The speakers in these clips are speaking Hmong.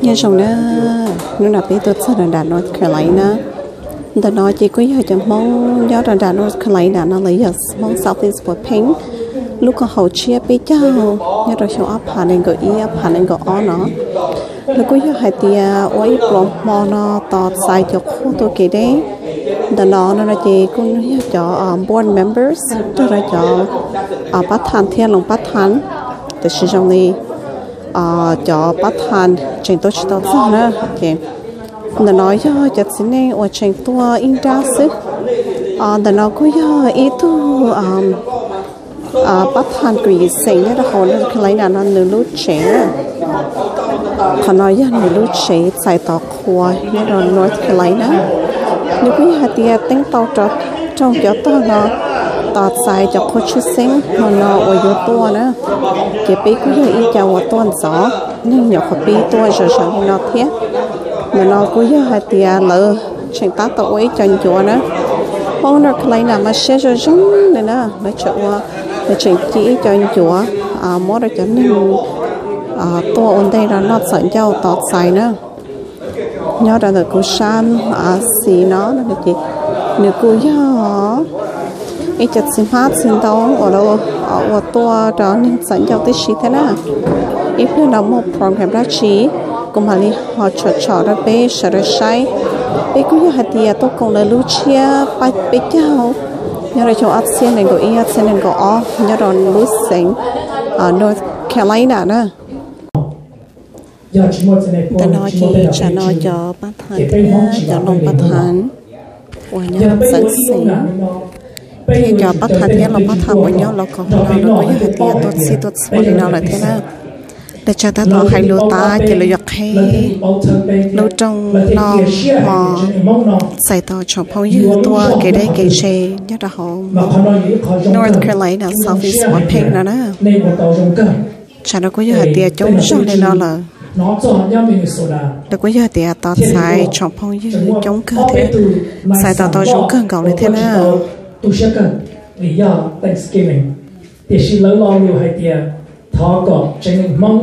Nyob zoo na, hnub no peb tuaj txog rau nram North Carolina. Ntawm no ces kuj yog cov Hmoob nyob rau nram North Carolina no, lawv yog Hmoob Southeast Pohnpei. Lub koom haum tshiab peb caug nyob rau xyoo ob phav nees nkaum ib ob phav nees nkaum ob no, lawv kuj yog hais tias ua ib pluas hmo no tos txais cov qhua tua kev deb. Ntawm no no ces kuj yog cov board members nrog rau cov pab tham thiab loos pab tham. Tam sim zoo li cov pab tham tseem tuaj tsis tau txog na. Ces ntawm no yog cov txiv neej uas tseem tuaj ib nrab xwb. Ntawm no kuj yog ib tug pab tham kwv yim xeem nyob rau hauv North Carolina no nws lub tsev na. Qhov no yog nws lub tsev txais tos qhua nyob rau North Carolina. Nws kuj yog hais tias teeb tau rau rooj cov tog no tos txais cov qhua tshwj xeeb hmo no uas yuav tuaj na. Ces peb kuj yog ib co uas tuaj ntxov, neeg nyuam qhuav pib tuaj zom zaws li no thiab. Ntawm no kuj yog hais tias lawv tseem tab tom ua ib co ncuav na. Hmoob North Carolina mas siab zoo zoo li na, lawv tseem ua, lawv tseem ci ib co ncuav muab rau cov neeg tuaj ua ntej rau noj txam ncauj tos txais na. Nyob rau ntawm kuv sab xis no ces nws kuj yog ib co txiv hmab txiv ntoo uas lawv ua tuaj rau neeg txam ncauj tib si thiab na. Ib pliag no muaj program dab tsi kuv mam li ho tsom tsom rau peb sawv daws saib. Peb kuj yog hais tias tuaj koom lawv lub tshiab peb caug nyob rau xyoo ob txhiab nees nkaum ib ob txhiab nees nkaum ob nyob rau lub xeev North Carolina na. Ntawm no ces tsam no cov pab tham thiab cov loos pab tham uas nyob txawv xeev thiab cov pab tham thiab loos pab tham uas nyob los koom no lawv kuj yog hais tias tuaj txhij tuaj txhua li no lawm thiab na. Lawv tsam tab tom hais lus tas ces lawv yuav qheb lub rooj noj hmo txais tos tsoom phooj ywg tuaj kev deb kev ze nyob rau hauv North Carolina, Southeast Pohnpei no na. Tsam no kuj yog hais tias coob zog li no lawm. Lawv kuj yog hais tias tos txais tsoom phooj ywg coob kawg thiab, txais tos tau zoo kawg nkaus li thiab na. Tiam sis lawv lo lus hais tias thov kom tsev neeg Hmoob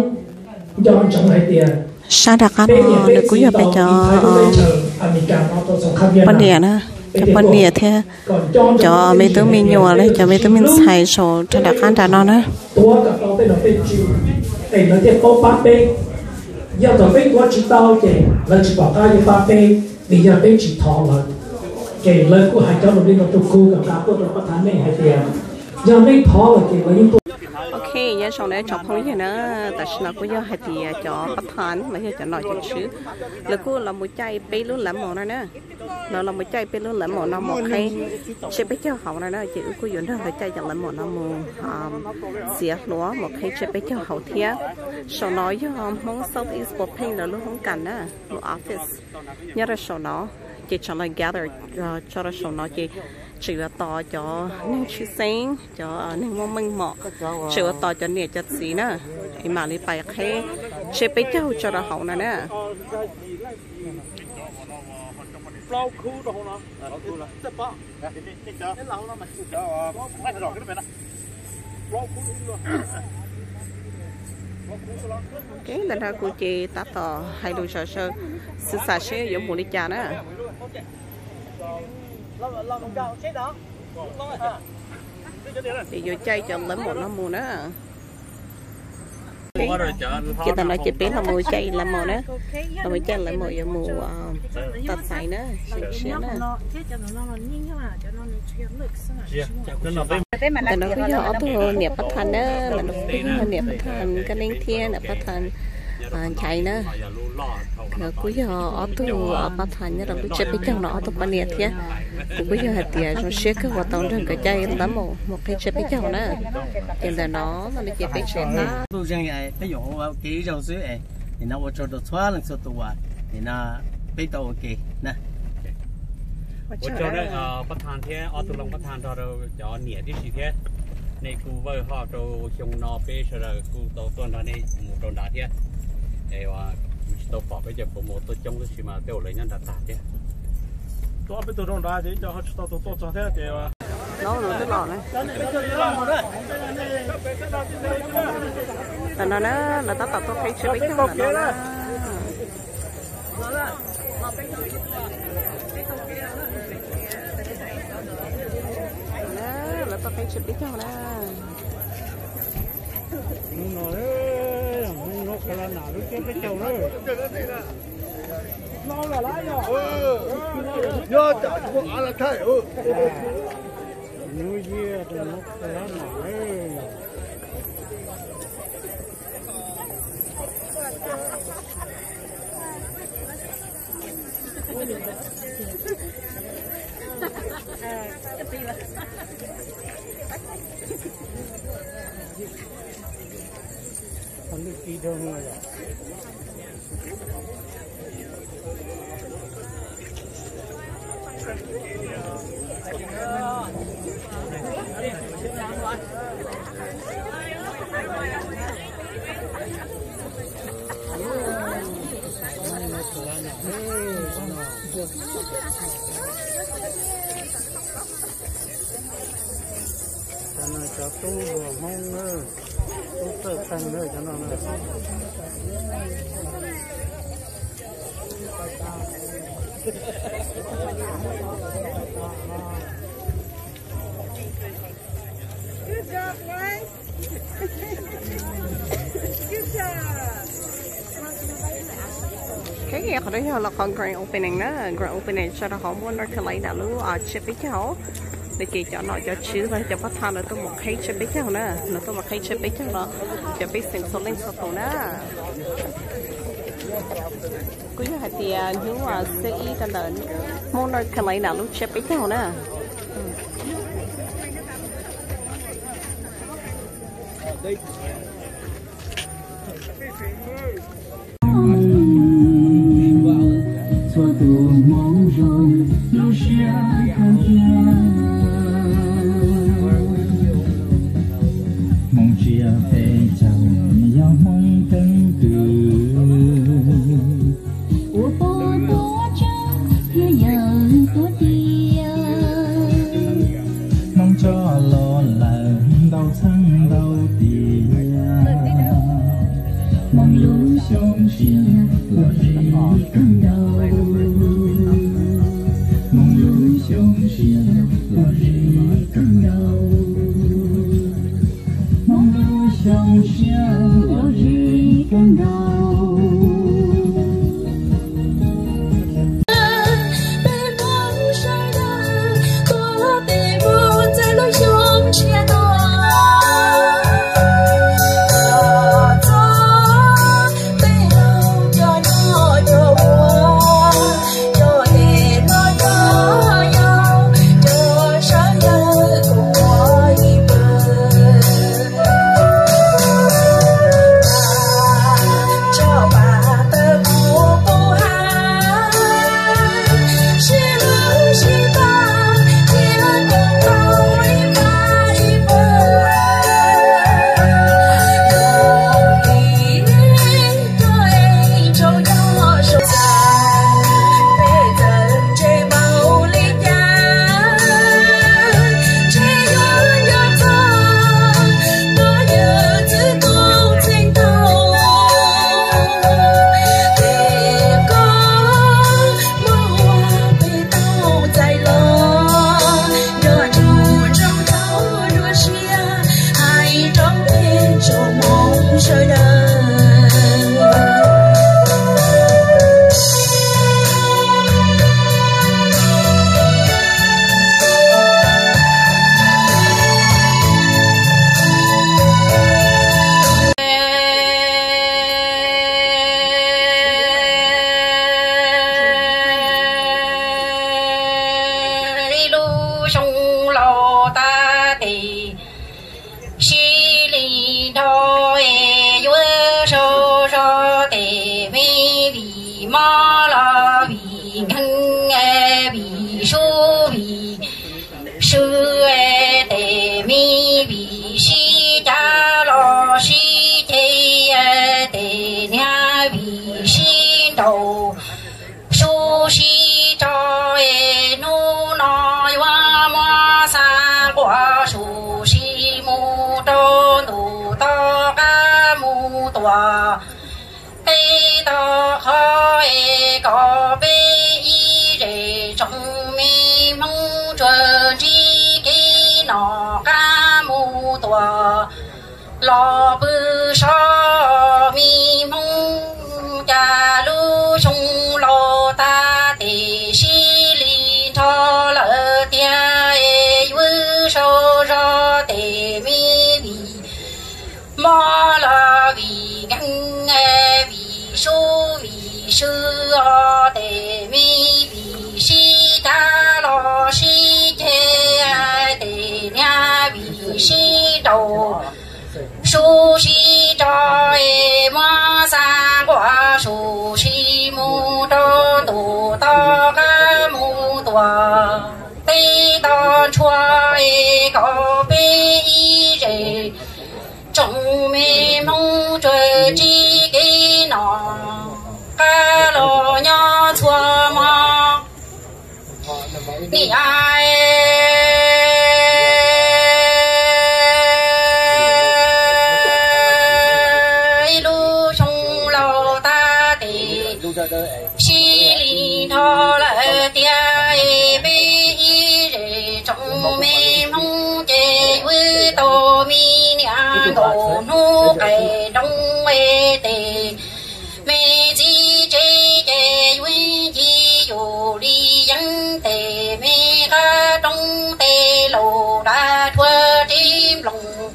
nco ntsoov hais tias sab nram qab no nws kuj yog peb cov poj niam na, cov poj niam thiab cov me tub me nyuam los cov me tub me ntxhais saum rau nram qab nram no na. Tuav kom tau tej no tej tswv es lawv thiaj paub pab peb. Yog thaum peb tuav tsis tau ces lawv tsis pom qab yuav pab peb, vim yog peb tsis thov lawv. Ces lawv kuj hais cov lus li no rau kuv kom nqa tuaj rau pab thav nej hais tias yog nej thov lawm ces lawv yeej tuaj. Ok, nyob zoo na tsoom phooj ywg na, tam sim no kuj yog hais tias cov pab thav los yog cov nom cov tswv, lawv kuj los mus caij peb lub lav maum no na. Lawv los mus caij peb lub lav maum no mus qheb tsiab peb caug hauv no na, ces wb kuj yuav nrog lawv caij cov lav maum no mus txiav hluas mus qheb tsiab peb caug hauv thiab. Saum no yog Hmoob South East Pohnpei lawv lub hoob kas na, lub office nyob rau saum no, ces tsam lawv gather tso rau saum no ces tseem yuav tos cov neeg tshwj xeeb, cov neeg muaj meej mom, tseem yuav tos cov niam cov txiv na, es mam li pais qheb tsiab peb caug tso rau hauv no na. Ntawm no kuv ces tab tom hais lus zom zaws, xav xav seb yuav mus li cas na. Ces yuav caij cov lav maum no mus na. Ces tam no ces peb los mus caij lav maum na, los mus caij lav maum yuav mus tos txais na, sib ntsib na. Tam no kuj yog ob tug niam pab thav na, tam no kuj yog niam pab thav Nkaj Neeb thiab niam pab thav Nchaiv na. Kuj yog ob tug pab thav nyob rau lub tsiab peb caug no ob tug poj niam thiab. Kuv kuj yog hais tias zoo siab kawg uas tau nrog nkawd caij lav maum mus qheb tsiab peb caug na. Ces ntawm no no ces peb tseem tab tus zeeg peb yuav ua kev ib zaug xwb, nim no ua tsaug rau txhua leej txhua tus uas nim no peb tau ua ke na. Ua tsaug pab thav thiab ob tug loos pab thav nrog rau cov niam tib si thiab. Nej kuj vawj hoj rau xyoo no peb sawv daws kuj tau tuaj nrog nej mus rau nrad thiab. Es kuv tsis tau pom peb cov pov mus tuaj coob tab sis mas tej zaum lawv nyob nrad tag thiab. Tuaj peb tug rau nrad ces ib co ho tsis tau tus tuaj txog thiab ces Tam no na, lawv tab tom tuaj qheb tsiab peb caug ntawm no na. Lawv tuaj qhib tsiab peb caug na. Hnub no, hnub no kha la nam lub tsiab peb caug na. Nyob tsam kuv av la thaij. Hnub yias tus no kha la nam. Cov no cov tub hluas Hmoob na, tub txawj tag na cov no na. Qhov no yog los qhov grand opening na, grand opening tso rau hauv muaj North Carolina lub tsiab peb caug. Nws ces cov nom cov tswv los cov pov thawj lawv tuaj mus qhib tsiab peb caug na, lawv tuaj mus qhib tsiab peb caug los cov pej xeem txhua leej txhua tus na. Kuj yog hais tias hnub xib ib rau ntawm Hmoob North Carolina lub tsiab peb caug na. Txhua tus Hmoob zoo lub siab kawg tiag. Hmoob tsiab peb caug yog Hmoob keeb kwm. Ua pog tuav tswv thiab yawg tuav tiag. Hmoob tso los lawm ntau txheej ntau tiam. Hmoob lub xyoo sia los zis kawg nkaus. Hmoob lub xyoo sia los zis kawg nkaus. Hmoob lub xyoo sia los zis kawg nkaus. Ib lub xyoo laus tag tes sib li nrho es yuav sau zog tes me vim mob los vim nkeeg vim sub vim swb tes me vim sib cav los sib ceg tes niag vim sib ntaus sub sib tso es hnub no yuav muab xa nquas sub sib mus rau ntuj tom qab mus tuam teb tom qhov es kom Me Hmoob tsuas ntsib kev nom qab mus tuam los pw so. Me Hmoob cas lub xyoo laus tag tes sib li nrho lawm tiag es yuav sau zog tes me vim mob los vim nkeeg vim sub vim sw os tes me vim sib cab los sib ceg tes niag vim sib raus sub sib rog es muab xa nquas su sib mus rau ntuj toj qab mus tuam teb toj ntshua es kom peb ib zej tsoom me Hmoob tsuas ntsib kev nom qab los nyob txhua hmo. Niam, ib lub xyoo laus tag tes sib li nrho lawm tiag es peb ib zej tsoom me Hmoob ces yuav tau me niam nkaus hnub qaij nroos es tes me txiv tsev ces yuav nci yus li yeeb tes me qab roob tes laus dav dhuav reb nploos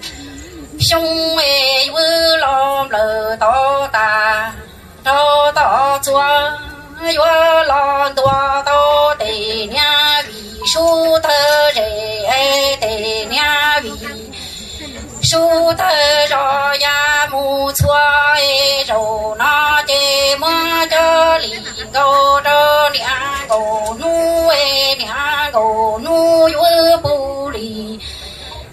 xyoo es yuav los nplawm tod tas rau tom txua yuav los ntuas tau tes niag vim sub tawg zes tes niag vim sub tawg zos ya mus txhua es zaum no ces muab cov li nkaus rau niam nkaus hnub es niam nkaus hnub yuav pub li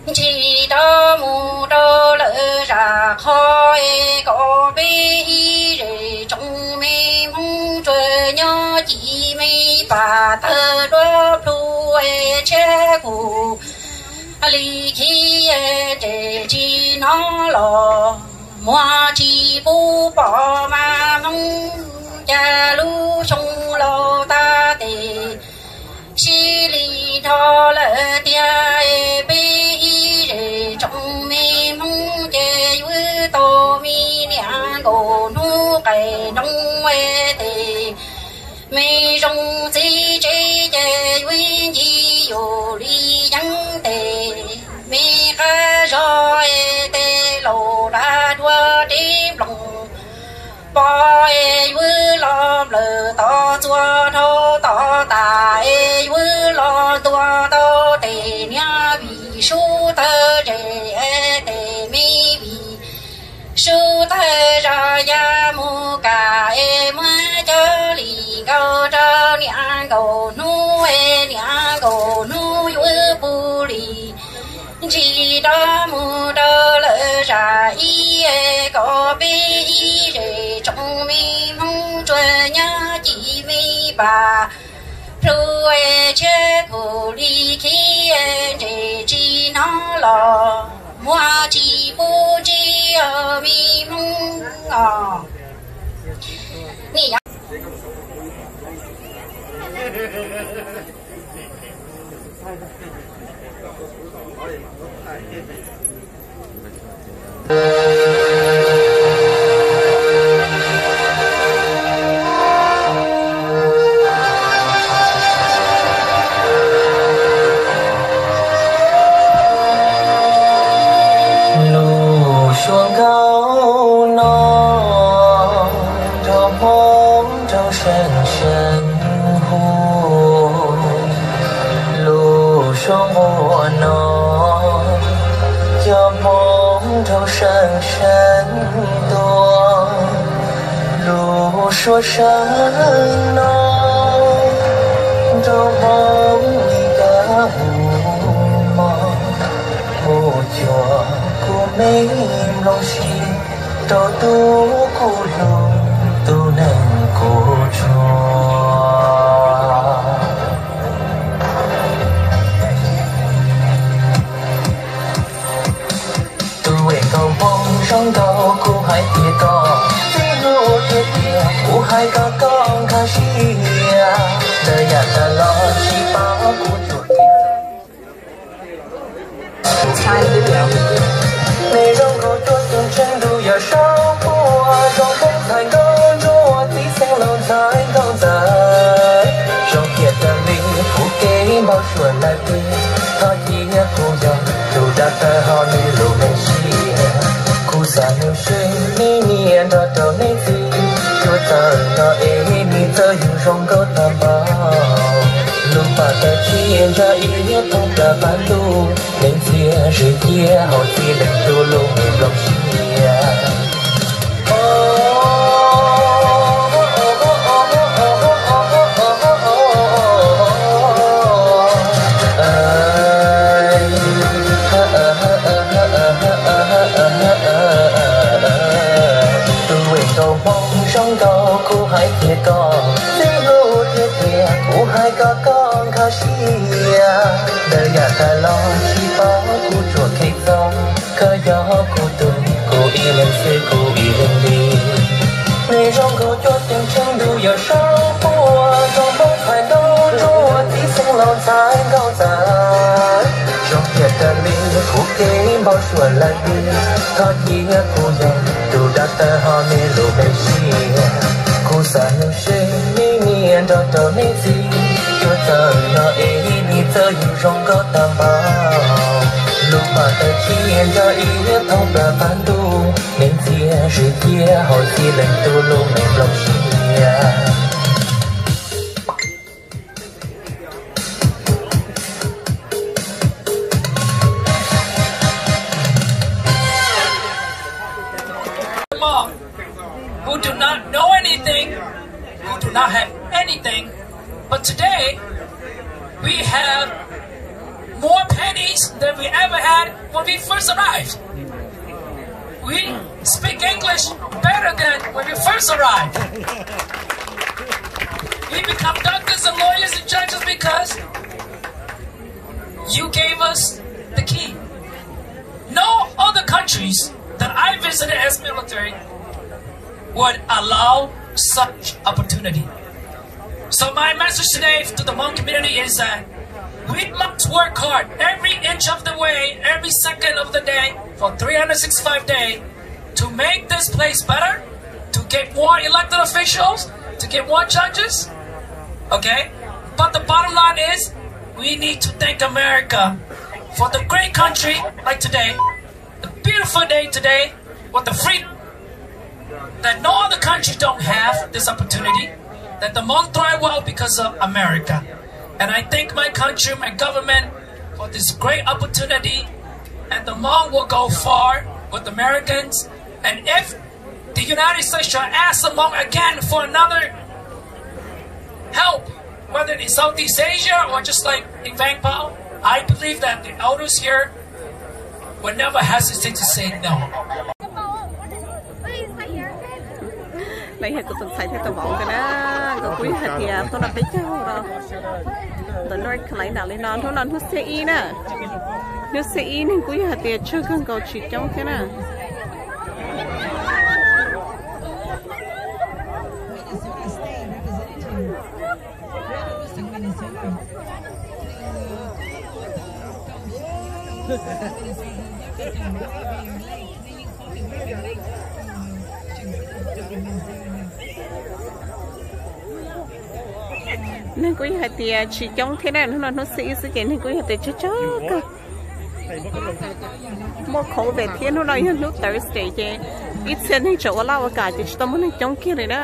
ntsis rov mus rau lawm zam qho es kom peb ib zej tsoom me Hmoob tsuas nyob ci me pas tawg duab plhu es tshiab kuv li khi es nres tsis hnov los muag tsis pub pom mas Hmoob cas lub xyoo laus tag tes sib li nrho lawm tiag es peb ib zej tsoom me Hmoob ces yuav tau me niam nkaus hnub qaij nroos es tes me zoo txiv tsev ces yuav nci yus li yeeb tes me qab zos es tes laus dav dhuav reb nploos pov es yuav los nplawm tod txua dhau tod tas es yuav los ntuas tau tes niag vim sub tawg zes es tes me vim sub tawg zos ya mus kam es muab cov li nkaus rau niam nkaus hnub es niam nkaus hnub yuav pub li ntsis rov mus rau lawm zam ib es kom peb ib zej tsoom me Hmoob tsuas nyob ci me pas plhu es tshiab kuv li khi es nres tsis hnov los muag tsis pub ntsib me Hmoob os. Nim Lub suab nkauj no nrog Hmoob nrog seem seem hu, lub suab nquab no cov Hmoob nrog seem seem tua, lub suab seem no nrog Hmoob li kab hu mog, mus cuag kuv me nplooj siab rau tus kuv hlub, tus neeg kuv tshua. Tus es nkauj Hmoob zoo nkauj kuv hais tias koj txij hlub tiag tiag, kuv hais kom koj nkag siab. Ntawm yam tas los Neb zoo nkauj cuab ceev tsheej ntuj yawm saub puag, zoo nkauj txhais nkauj ntsuab ua txiv xeev laus ntxhais nkauj ntxawm. Zoo tiag raws li kuv kev npau suav lawm tiag, thov cia kuv yog tus dab tawg hauv neb lub me siab. Kuv xav nug seb neb niam nrog rau neb txiv, cuab txawj no es neb txawj yug zoo nkauj tag npaum. Lub pas tawg tshiab ntsa ib thooj plaws pab ntuj, neb ntxias zwm cia hauv txiv leej tub lub me nplooj siab. Tus nkauj Hmoob zoo nkauj kuv hais tias koj txawj hlub tiag tiag, kuv hais kom koj nkag siab. Ntawm yam tas los tsis paub kuv tsuas kheev txog, koj yog kuv tus, kuv ib leeg xwb kuv ib leeg li. Neb zoo nkauj cuab ceev tsheej ntuj yawm saub puag, zoo nkauj txhais nkauj ntsuab ua txiv xeev laus ntxhais nkauj ntxawm. Zoo tiag raws li kuv kev npau suav lawm tiag, thov cia kuv yog tus dab tawg hauv neb lub me siab. Kuv xav nug seb neb niam nrog rau neb txiv, cuab txawj no es neb txawj yug zoo nkauj tag npaum. Lub pas tawg tshiab ntsa ib thooj plaws pab ntuj, neb ntxias zwm cia hauv txiv leej tub lub me nplooj siab. Who do not know anything, who do not have anything, but today we have more pennies than we ever had when we first arrived. We speak English better than when we first arrived. We become doctors and lawyers and judges because you gave us the key. No other countries that I visited as military would allow such opportunity. So my message today to the Hmong community is that we must work hard every inch of the way, every second of the day, for three hundred sixty-five days to make this place better, to get more elected officials, to get more judges. Okay? But the bottom line is, we need to thank America for the great country like today, the beautiful day today, with the freedom that no other country don't have this opportunity, that the Hmong thrive well because of America. And I thank my country, my government, for this great opportunity, and the Hmong will go far with Americans. And if the United States shall ask the Hmong again for another help, whether in Southeast Asia or just like in Vang Pao, I believe that the elders here would never hesitate to say no. Lawv yog kuv tus ntxhais thiab tus vauv nkawd na, nkawd kuj yog hais tias tuaj noj peb caug los ntawm North Carolina li no, hnub no hnub xiab ib na, hnub xiab ib neeg kuj yog hais tias tsawg kawg nkaus tsis coob thiab na. Neeg kuj yog hais tias tsis coob thiab na, hnub no hnub xiab ib xwb ces neeg kuj yog hais tias tsawg tsawg kawg. Muaj COVID thiab hnub no yog hnub Thursday ces ib txhia neeg tseem ua laj ua kam ces tsis tau muaj neeg coob kiag li na.